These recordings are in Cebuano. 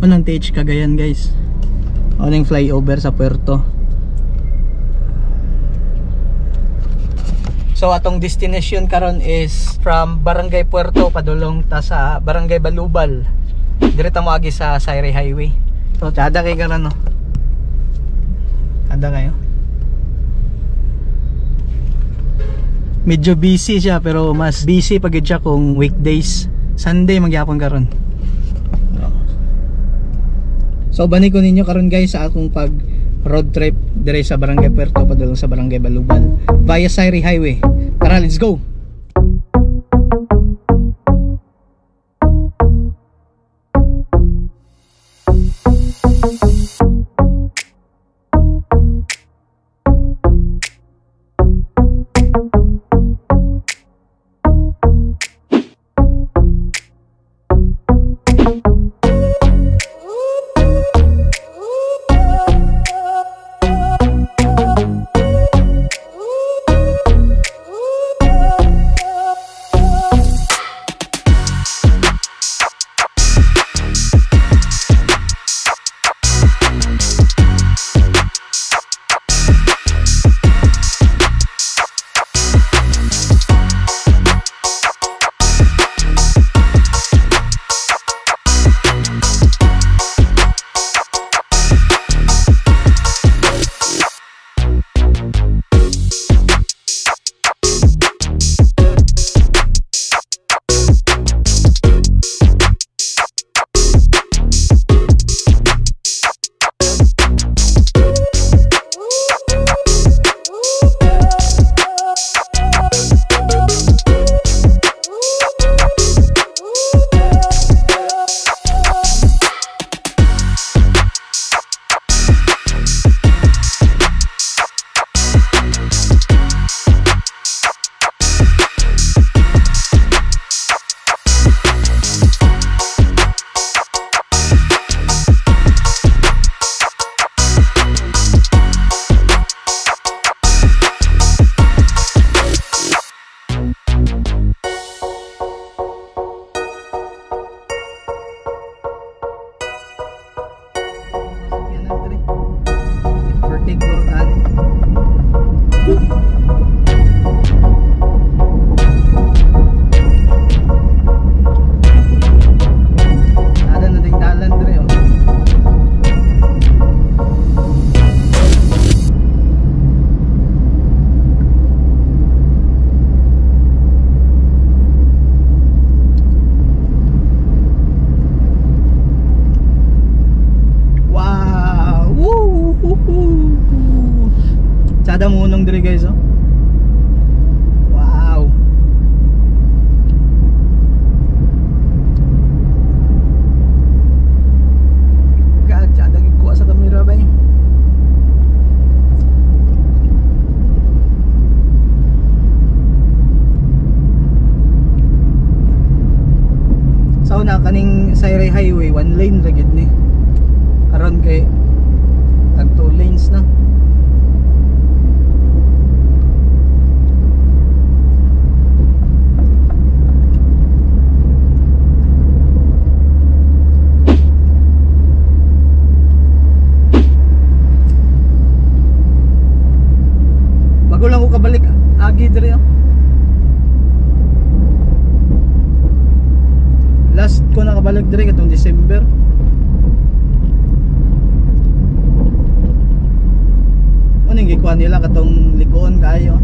Unang TH Cagayan, guys. Unang flyover sa Puerto. So atong destination karon is from Barangay Puerto padulong ta sa Barangay Balubal. Direta mo agi sa Sayre Highway. So tsada kay karon, no. Tsada kayo. Medyo busy siya pero mas busy pag siya kung weekdays. Sunday magyapon karon. So bani ko ninyo karon, guys, sa akong pag road trip dire sa Barangay Puerto padulong sa Barangay Balubal via Sayre Highway. Tara, let's go. Tsada mo unong diri, guys, oh. Wow. God, tsada gid kuha sa kamera bay. Sa una kaning Sayre Highway, one lane ra gid ni. Karon kay tag 2 lanes na. Bago lang ko kabalik agi diri, oh. Last ko nakabalik diri katong December. Ano yung gikuha nila katong likoon kayo?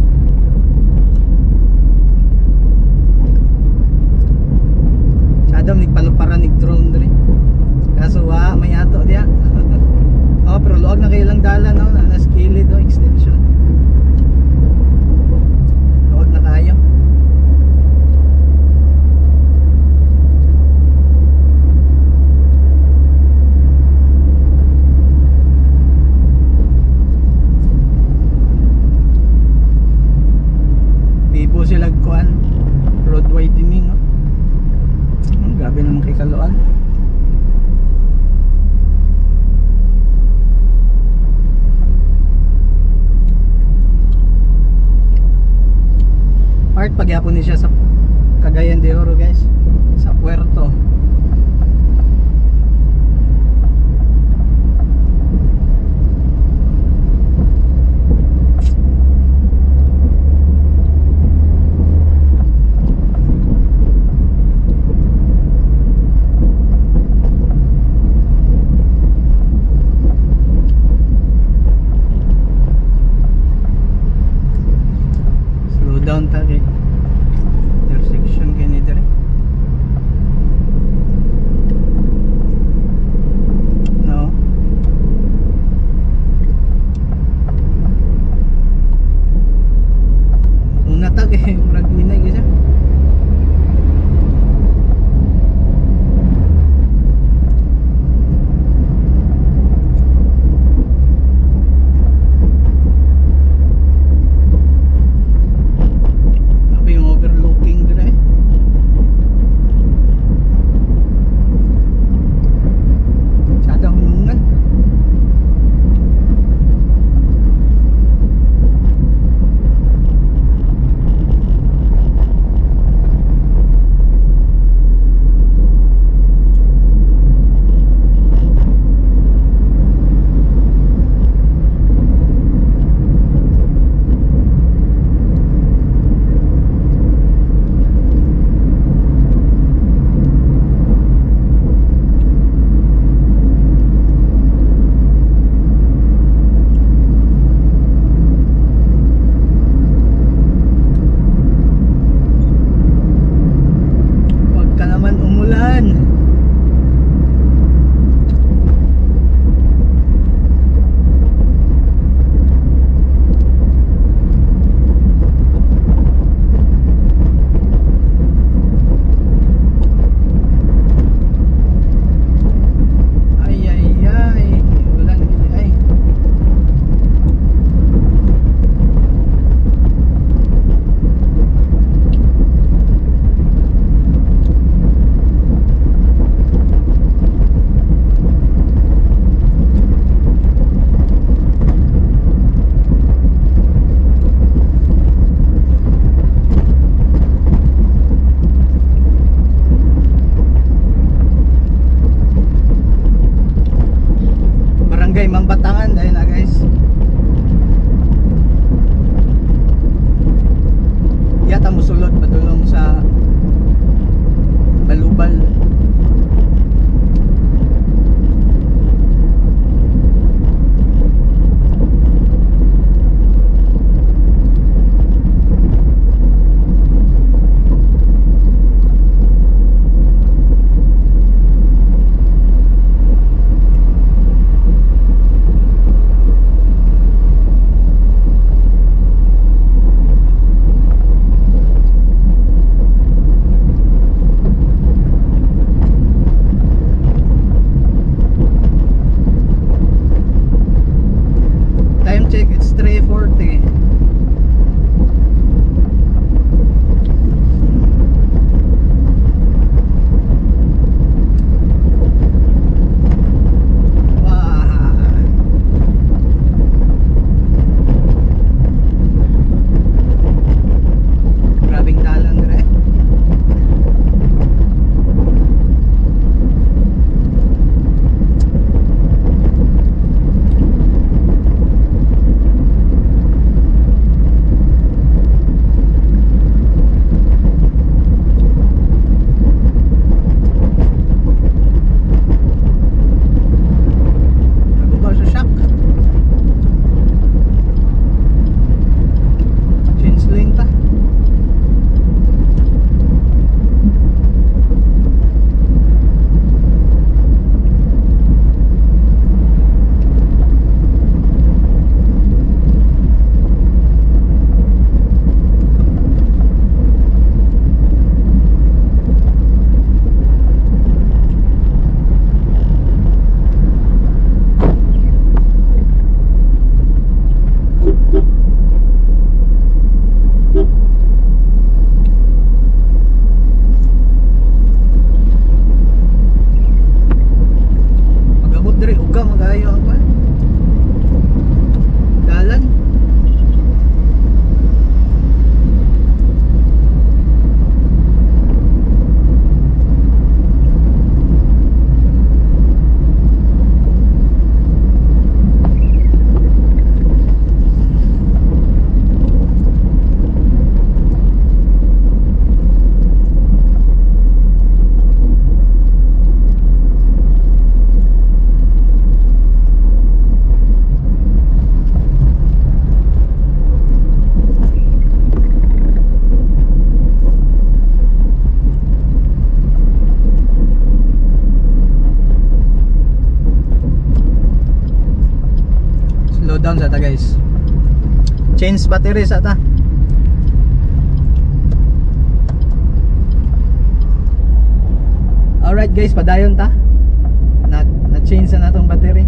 Adam nagpaluparan nig drone diri. Kaso wa may ato diya. Oh, pero luag na kayo lang dala, no, nanas kilid, oh, extension. Luag na kayo. Bibo sila kuan road widening, oh. Grabe naman kay kaluan. Part pagyapon ni siya sa Cagayan de Oro, guys, sa Puerto. Down sa ta, guys. Change battery sa ta. Alright guys, padayon ta. Na na change na natong battery.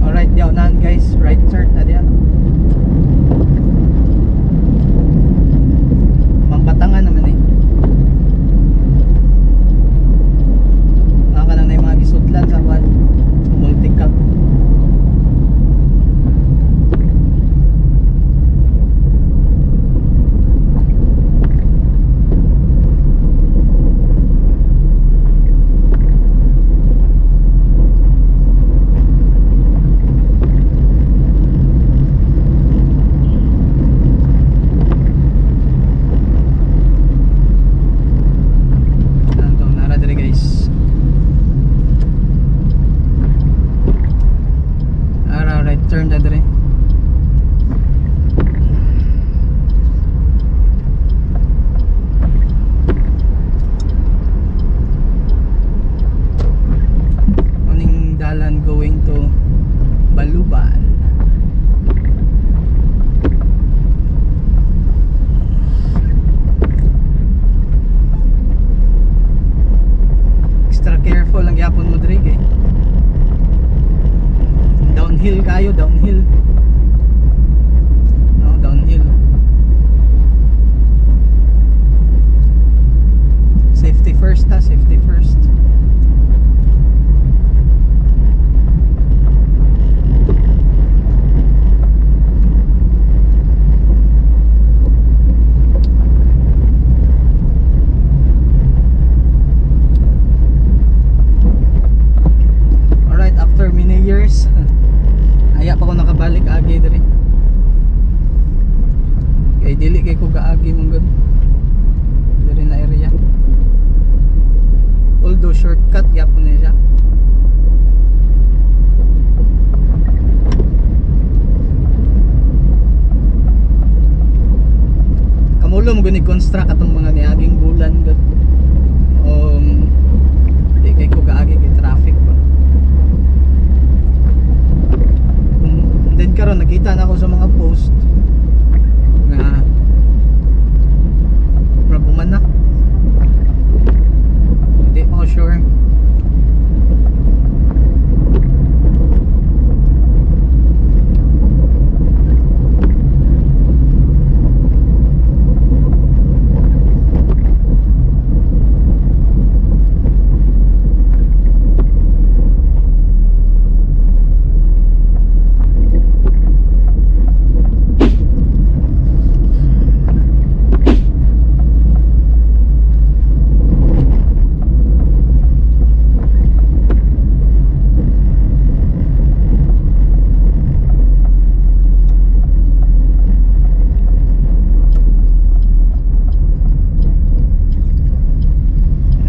Alright, diyaw naan guys, right turn na diyan. Mambatangan naman eh. Naka na na yung mga gisudlan sa kwan. Multicab. Ano, nara diri guys. Ara, right turn na diri. Morning dalan going to Balubal. Extra careful lang gyapon mo diri kay downhill kayo, downhill. No, downhill. Safety first ta, safety first. Alright, after many years, aya pa ko nakabalik agi diri. Kay dili kay ko gaagi man gud diri na area. Although shortcut gyapon na siya. Kamulo mo guni construct atong mga niaging bulan gud. Di kay ko gaagi kay traffic ba. And then karon nakita na ako sa mga post nga murag human na. Hindi pa ako sure.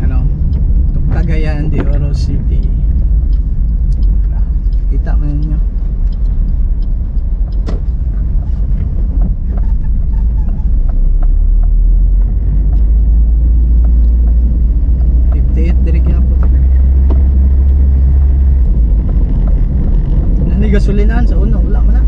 Ano, Cagayan de Oro City. Kita mo ninyo. 58 diri gyapon. Nani gasolinahan sa una, wala man na.